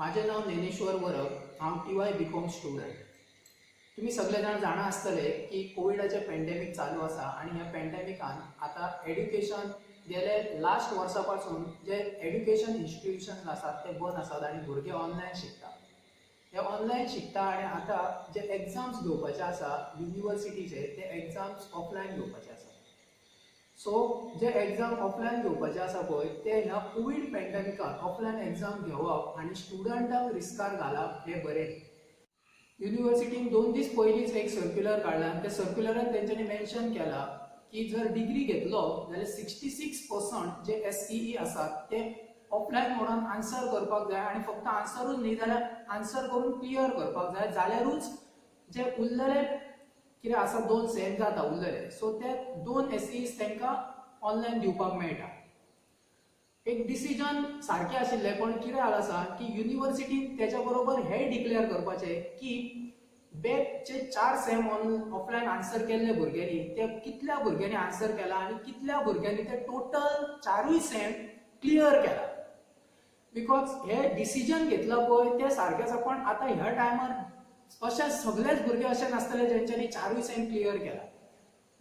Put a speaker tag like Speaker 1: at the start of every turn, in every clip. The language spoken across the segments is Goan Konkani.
Speaker 1: माझें नांव ज्ञानेश्वर वरक. हांव टीवाय बीकॉम स्टुडंट. तुमी सगळे जाण जाणा आसतले की कोविडाचें पेंडेमीक चालू आसा आनी ह्या पेंडेमिकान आतां एड्युकेशन गेले लास्ट वर्सा पासून जे एड्युकेशन इन्स्टिट्युशन्स आसात ते बंद आसात आनी भुरगे ऑनलायन शिकता. हे ऑनलायन शिकता आनी आतां जे एग्जाम्स घेवपाचे आसा युनिवर्सिटीचे, ते एग्जाम्स ऑफलायन घेवपाचे आसा. सो जे एग्जाम ऑफलायन घेवपाचे आसा पळय, ते ह्या कोवीड पेंडेमिकान ऑफलायन एग्जाम घेवप आनी स्टुडंटांक रिस्कार घालप हें बरें न्ही. युनिवर्सिटीन 2 दीस पयलींच एक सर्क्युलर काडला आनी त्या सर्क्युलरान तेंच्यांनी मेन्शन केला की जर डिग्री घेतलो जाल्यार 66% जे एसईई आसात ते ऑफलायन मोडान आन्सर करपाक जाय आनी फक्त आन्सरूच न्ही जाल्यार आन्सर करून क्लियर करपाक जाय, जाल्यारूच जे उरलेले कितें आसा, दोन सेम जाता उरलेले, सो ते दोन एसईज तांकां ऑनलायन दिवपाक मेळटा. एक डिसिजन सारकें आशिल्लें, पण कितें जालां आसा की युनिवर्सिटीन तेच्या बरोबर हें डिक्लेअर करपाचें की बॅकचे चार सेम ऑन ऑफलायन आन्सर केल्ले भुरग्यांनी, ते कितल्या भुरग्यांनी आन्सर केला आनी कितल्या भुरग्यांनी ते टोटल चारूय सेम क्लियर केला. Because हे डिसिजन घेतला पळय ते सारकें आसा, पण आतां ह्या टायमार अशे सगळेच भुरगे अशे नासतले जेंच्यांनी चारूय सेम क्लियर केला.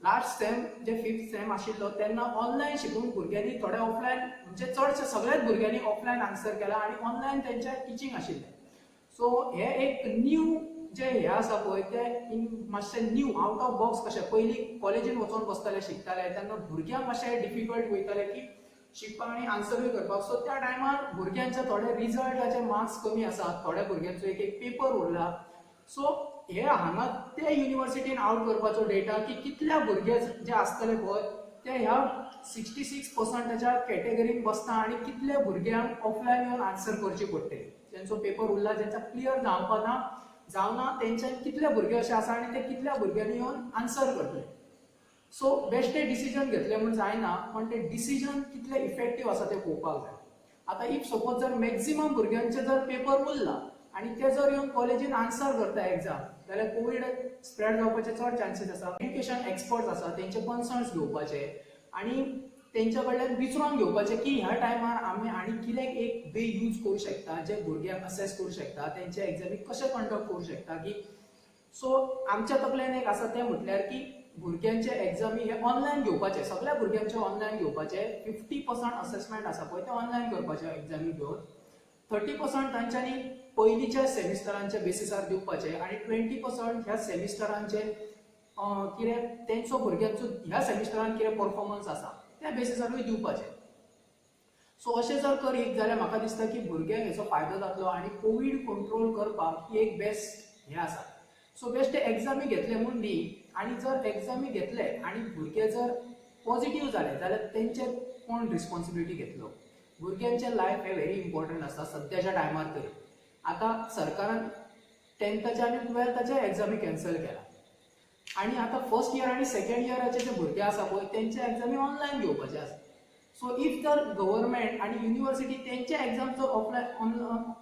Speaker 1: लास्ट सेम जे फिफ्थ सेम आशिल्लो तेन्ना ऑनलायन शिकून भुरग्यांनी थोडे ऑफलायन, म्हणजे चडशे सगळ्याच भुरग्यांनी ऑफलायन आन्सर केला आनी ऑनलायन तेंचे टिचींग आशिल्लें. सो हे एक न्यू जे हे आसा पळय, ते इन मातशें न्यू आवट ऑफ बॉक्स कशें. पयलीं कॉलेजीन वचोन बसताले, शिकताले, तेन्ना भुरग्यांक मातशें डिफिकल्ट वयतालें की शिकपाक आनी आन्सरूय करपाक. सो त्या टायमार भुरग्यांचे थोडे रिजल्टाचे मार्क्स कमी आसात, थोड्या भुरग्यांचो एक एक पेपर उरला. सो हे हांगा ते युनिवर्सिटीन आवट करपाचो डेटा की कितल्या भुरगे जे आसतले पळय ते ह्या 66 पर्संटाच्या कॅटेगरीन बसता आनी कितल्या भुरग्यांक ऑफलायन येवन आन्सर करची पडटली, जेंचो पेपर उरला, जेंचा क्लियर जावपा ना जावना, तेंच्यान कितले भुरगे अशे आसा आनी ते कितल्या भुरग्यांनी येवन आन्सर करतले. सो बेश्टे डिसिजन घेतले म्हूण जायना, पण ते डिसिजन कितले इफेक्टीव आसा ते पळोवपाक जाय. आतां if suppose जर मॅक्झिमम भुरग्यांचे जर पेपर उरला आनी ते जर येवन कॉलेजीन आन्सर करता एग्जाम, जाल्यार कोवीड स्प्रेड जावपाचे चड चान्सीस आसा. एज्युकेशन एक्सपर्ट्स आसा, तेंचे कन्सर्न्स घेवपाचे आनी तेंच्या कडल्यान विचारून घेवपाचें की ह्या टायमार आमी आनी कितें एक वे यूज करूं शकता, जे भुरग्यांक असेस करूं शकता, तेंचे एग्जामीक कशें कंडक्ट करूं शकता की. सो आमच्या तकलेन एक आसा तें म्हटल्यार की भुरग्यांचे एग्जामी हे ऑनलायन घेवपाचे, सगळ्या भुरग्यांचे ऑनलायन घेवपाचे. 50% असेसमेंट आसा पळय ते ऑनलायन करपाचे एग्जामी घेवन, 30% तांच्यांनी पयलींच्या सेमिस्टरांच्या बेसिसार दिवपाचे आनी 20% ह्या सेमिस्टरांचे कितें तेंचो भुरग्यांचो ह्या सेमिस्टरान कितें परफॉर्मन्स आसा त्या बेसिसारूय दिवपाचे. सो अशें जर करीत जाल्यार म्हाका दिसता की भुरग्यांक हेचो फायदो जातलो आनी कोवीड कंट्रोल करपाक ही एक बेस्ट हें आसा. सो बेश्टे एग्जामी घेतले म्हूण न्ही. आनी जर एग्जामी घेतले आनी भुरगे जर पॉझिटीव जाले जाल्यार तेंचे कोण रिस्पॉन्सिबिलिटी घेतलो? भुरग्यांचें लायफ हें व्हेरी इम्पॉर्टंट आसा सद्याच्या टायमार तरी. आतां सरकारान टेंथाचे आनी टुवेल्थाचे एग्जामी कॅन्सल केला आनी आतां फर्स्ट इयर आनी सेकंड इयराचे जे भुरगे आसा पळय, तेंचे एग्जामी ऑनलायन घेवपाचे आसा. सो if जर गव्हर्मेंट आनी युनिवर्सिटी तेंचे एग्जाम जर ऑफलायन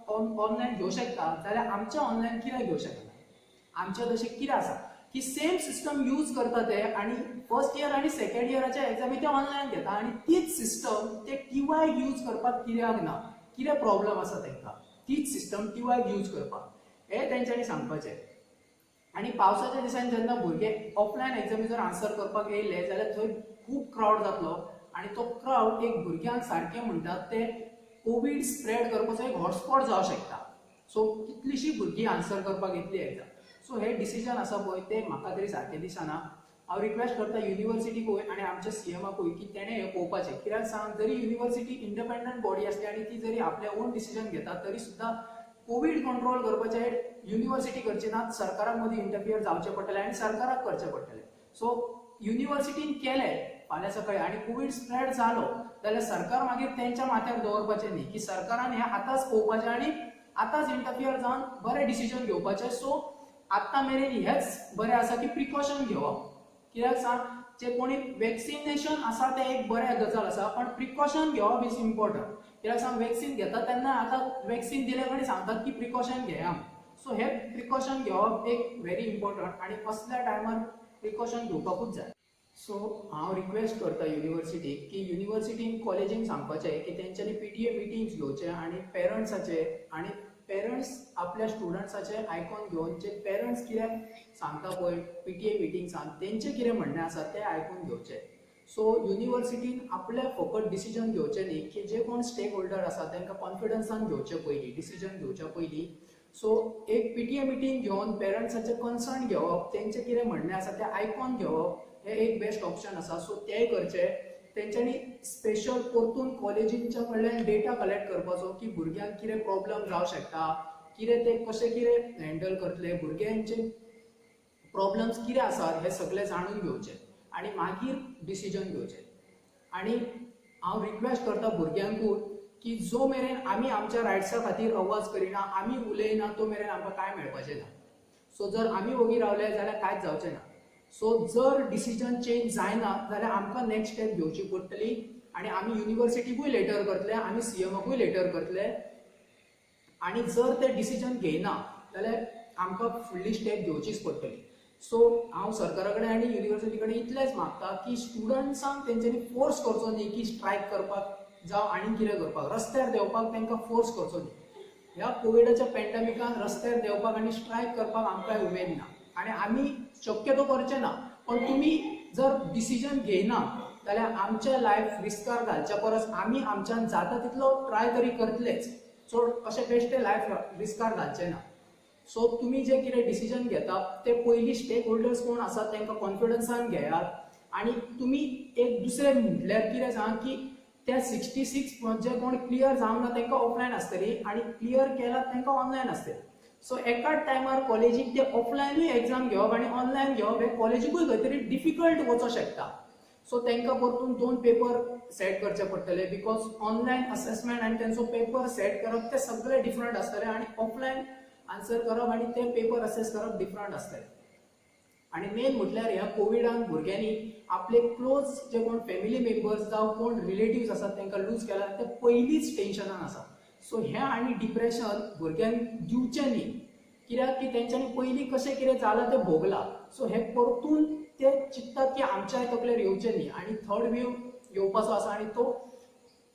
Speaker 1: ऑनलायन घेवं शकता जाल्यार आमचे ऑनलायन कित्याक घेवं शकना? आमचे तशें कितें आसा की सेम सिस्टम यूज करता ते आनी फर्स्ट इयर आनी सेकंड इयराच्या एग्जामी ते ऑनलायन घेता आनी तीच सिस्टम ते टीवाय यूज करपाक कित्याक ना? कितें प्रॉब्लम आसा तांकां तीच सिस्टम टीवाय यूज करपाक, हें तेंच्यांनी सांगपाचें. आनी पावसाच्या दिसांनी जेन्ना भुरगे ऑफलायन एग्जामी जर आन्सर करपाक येयले जाल्यार थंय खूब क्रावड जातलो आनी तो क्रावड एक भुरग्यांक सारकें म्हणटात ते कोवीड स्प्रेड करपाचो एक हॉटस्पॉट जावं शकता. सो कितलीशीं भुरगीं आन्सर करपाक येतली एग्जाम. सो हे डिसिजन आसा पळय ते म्हाका तरी सारकें दिसना. हांव रिक्वेस्ट करता युनिवर्सिटीकूय आनी आमच्या सीएमाकूय की तेणें हें पळोवपाचें. कित्याक सांग, जरी युनिवर्सिटी इंडिपेंडंट बॉडी आसली आनी ती जरी आपले ओन डिसिजन घेता, तरी सुद्दां कोवीड कंट्रोल करपाचें युनिवर्सिटी करची ना, सरकाराक मदीं इंटरफियर जावचें पडटलें आनी सरकाराक करचें पडटलें. सो युनिवर्सिटीन केलें फाल्यां सकाळीं आनी कोवीड स्प्रेड जालो जाल्यार सरकार मागीर तेंच्या माथ्यार दवरपाचें न्ही की सरकारान हें आतांच पळोवपाचें आनी आतांच इंटरफियर जावन बरें डिसिजन घेवपाचें. सो आतां मेरेन हेंच बरें आसा की प्रिकॉशन घेवप. कित्याक सांग, जे कोणी वॅक्सिनेशन आसा तें एक बरें गजाल आसा, पण प्रिकॉशन घेवप is important. कित्याक सांग, वॅक्सिन घेता तेन्ना आतां वॅक्सिन दिले कडेन सांगतात की प्रिकॉशन घेया. सो हे प्रिकॉशन घेवप एक व्हेरी इम्पॉर्टंट आनी असल्या टायमार प्रिकॉशन घेवपाकूच जाय. सो हांव रिक्वेस्ट करता युनिवर्सिटीक की युनिवर्सिटीन, कॉलेजीन सांगपाचें की तेंच्यांनी पीटीए मिटींग्स घेवचे आनी पेरंट्साचे आनी पेरंट्स आपल्या स्टुडंट्साचे आयकोन घेवन, जे पेरंट्स कितें सांगता पळय पीटीए मिटींग्सान, तेंचें कितें म्हणणें आसा तें आयकून घेवचें. सो युनिवर्सिटीन आपलें फकत डिसिजन घेवचें न्ही, की जे कोण स्टेक होल्डर आसा तांकां कॉन्फिडन्सान घेवचें पयलीं, डिसिजन घेवच्या पयलीं. सो एक पीटीए मिटींग घेवन पेरंट्साचें कन्सर्न घेवप, तेंचें कितें म्हणणें आसा तें आयकोन घेवप, हें एक बेस्ट ऑप्शन आसा. सो तेंय करचें तेंच्यांनी. स्पेशल परतून कॉलेजींच्या कडल्यान डेटा कलेक्ट करपाचो की भुरग्यांक कितें प्रॉब्लम जावं शकता, कितें ते कशें कितें हँडल करतले, भुरग्यांचे प्रॉब्लम्स कितें आसात, हे सगळे जाणून घेवचे आनी मागीर डिसिजन घेवचें. आनी हांव रिक्वेस्ट करता भुरग्यांकूय की जो मेरेन आमी आमच्या रायट्सा खातीर आवाज करिना, आमी उलयना, तो मेरेन आमकां कांय मेळपाचें ना. सो जर आमी वोगी रावले जाल्यार कांयच जावचें ना. सो जर डिसिजन चेंज जायना जाल्यार आमकां नेक्स्ट स्टेप घेवची पडटली आनी आमी युनिवर्सिटीकूय लेटर करतले, आमी सीएमाकूय लेटर करतले. आनी जर ते डिसिजन घेयना जाल्यार आमकां फुडली स्टेप घेवचीच पडटली. सो हांव सरकारा कडेन आनी युनिवर्सिटी कडेन इतलेंच मागता की स्टुडंट्सांक तेंच्यांनी फोर्स करचो न्ही की स्ट्रायक करपाक जावं आनी कितें करपाक, रस्त्यार देंवपाक तांकां फोर्स करचो न्ही. ह्या कोविडाच्या पॅन्डेमिकान रस्त्यार देंवपाक आनी स्ट्रायक करपाक आमकांय उमेद ना आनी आमी शक्यतो करचे ना. पण तुमी जर डिसिजन घेयना जाल्यार आमच्या लायफ रिस्कार घालच्या परस आमी आमच्यान जाता तितलो ट्राय तरी करतलेच. सो अशें बेश्टे लायफ रिस्कार घालचे ना. सो तुमी जे कितें डिसिजन घेता ते पयलीं स्टेक होल्डर्स कोण आसात तांकां कॉन्फिडन्सान घेयात. आनी तुमी एक दुसरें म्हटल्यार कितें सांग की त्या 66 जे कोण क्लियर जावंक ना तांकां ऑफलायन आसतली आनी क्लियर केला तांकां ऑनलायन आसतली. सो एकाच टायमार कॉलेजीक ते ऑफलायनूय एग्जाम घेवप आनी ऑनलायन घेवप हें कॉलेजीकूय खंय तरी डिफिकल्ट वचोंक शकता. सो तांकां परतून दोन पेपर सेट करचे पडटले, because online assessment आनी तेंचो पेपर सेट करप ते सगळे डिफरंट आसतले आनी ऑफलायन आन्सर करप आनी ते पेपर असेस करप डिफरंट आसतले. आनी मेन म्हटल्यार ह्या कोविडान भुरग्यांनी आपले क्लोज जे कोण फॅमिली मेंबर्स जावं कोण रिलेटिव्स आसात तांकां लूज केला, ते पयलींच टेन्शनान आसा. सो हें आनी डिप्रेशन भुरग्यांक दिवचें न्ही, कित्याक की तेंच्यांनी पयलीं कशें कितें जालां तें भोगलां. सो हें परतून ते चिंततात की आमच्याय तकलेर येवचें न्ही आनी थर्ड वेव येवपाचो आसा आनी तो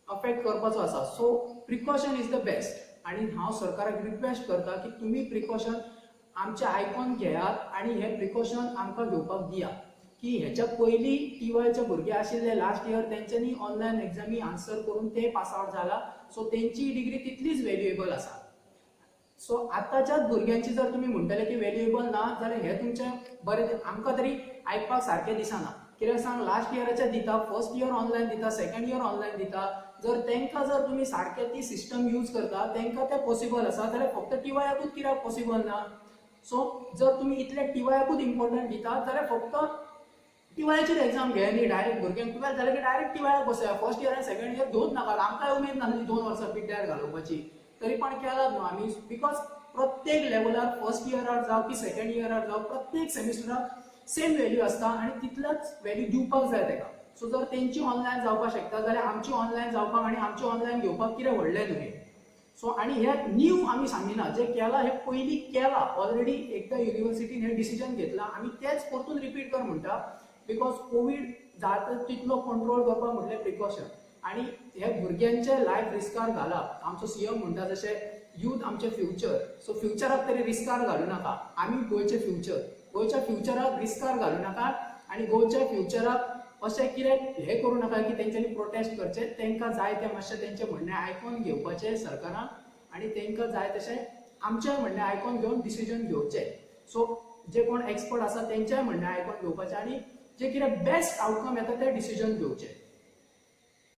Speaker 1: अफेक्ट करपाचो आसा. So precaution is the best. आनी हांव सरकाराक रिक्वेस्ट करता की तुमी प्रिकॉशन आमचें आयकोन घेयात आनी हें प्रिकॉशन आमकां घेवपाक दियात, की हेच्या पयलीं टीवायचे भुरगे आशिल्ले लास्ट इयर, तेंच्यांनी ऑनलायन एग्जामी आन्सर करून ते पास आवट जाला. सो तेंची डिग्री तितलीच व्हॅल्युएबल आसा. सो आतांच्याच भुरग्यांची जर तुमी म्हणटले की व्हॅल्युएबल ना जाल्यार हें तुमचें बरें आमकां तरी आयकपाक सारकें दिसना. कित्याक सांग, लास्ट इयराचे दिता, फर्स्ट इयर ऑनलायन दिता, सेकंड इयर ऑनलायन दिता. जर तांकां जर तुमी सारकें ती सिस्टम यूज करता, तांकां तें पॉसिबल आसा, जाल्यार फक्त टीवायाकूच कित्याक पॉसिबल ना? सो जर तुमी इतले टीवायाकूच इम्पॉर्टंट दिता जाल्यार फक्त टीवायाचेर एग्जाम घे न्ही. डायरेक्ट भुरग्यांक 12 जालें की डायरेक्ट टीवायाक बसया, फर्स्ट इयर आनी सेकंड इयर घेवच नाकात. आमकांय उमेद नासली 2 वर्सां पिड्ड्यार घालोवपाची, तरी पण केलात न्हू आमी. Because प्रत्येक लेवलार, फर्स्ट इयरार जावं की सेकंड इयरार जावं, प्रत्येक सेमिस्टराक सेम व्हॅल्यू आसता आनी तितलोच व्हॅल्यू दिवपाक जाय ताका. सो जर तेंची ऑनलायन जावपाक शकता जाल्यार आमची ऑनलायन जावपाक आनी आमची ऑनलायन घेवपाक कितें व्हडलें न्हू हें. सो आनी हे न्यू आमी सांगिना, जे केलां हे पयलीं केलां ऑलरेडी. एकदां युनिवर्सिटीन हें डिसिजन घेतलां, आमी तेच परतून रिपीट कर म्हणटा, because Covid जाता तितलो कंट्रोल करपाक म्हटल्यार प्रिकॉशन. आनी हे भुरग्यांचे लायफ रिस्कार घालप, आमचो सीएम म्हणटा जशें यूथ आमचें फ्युचर, सो फ्युचराक तरी रिस्कार घालूं नाका. आमी गोंयचें फ्युचर, गोंयच्या फ्युचराक रिस्कार घालूं नाका आनी गोंयच्या फ्युचराक अशें कितें हें करूं नाका की तेंच्यांनी प्रोटेस्ट करचे. तांकां जाय तें मातशें तेंचें म्हणणें आयकोन घेवपाचें सरकारान आनी तांकां जाय तशें आमचें म्हणणें आयकोन घेवन डिसिजन घेवचें. सो जे कोण एक्सपर्ट आसा तेंचेय म्हणणें आयकोन घेवपाचें आनी जे कितें बेस्ट आवटकम येता तें डिसिजन घेवचें.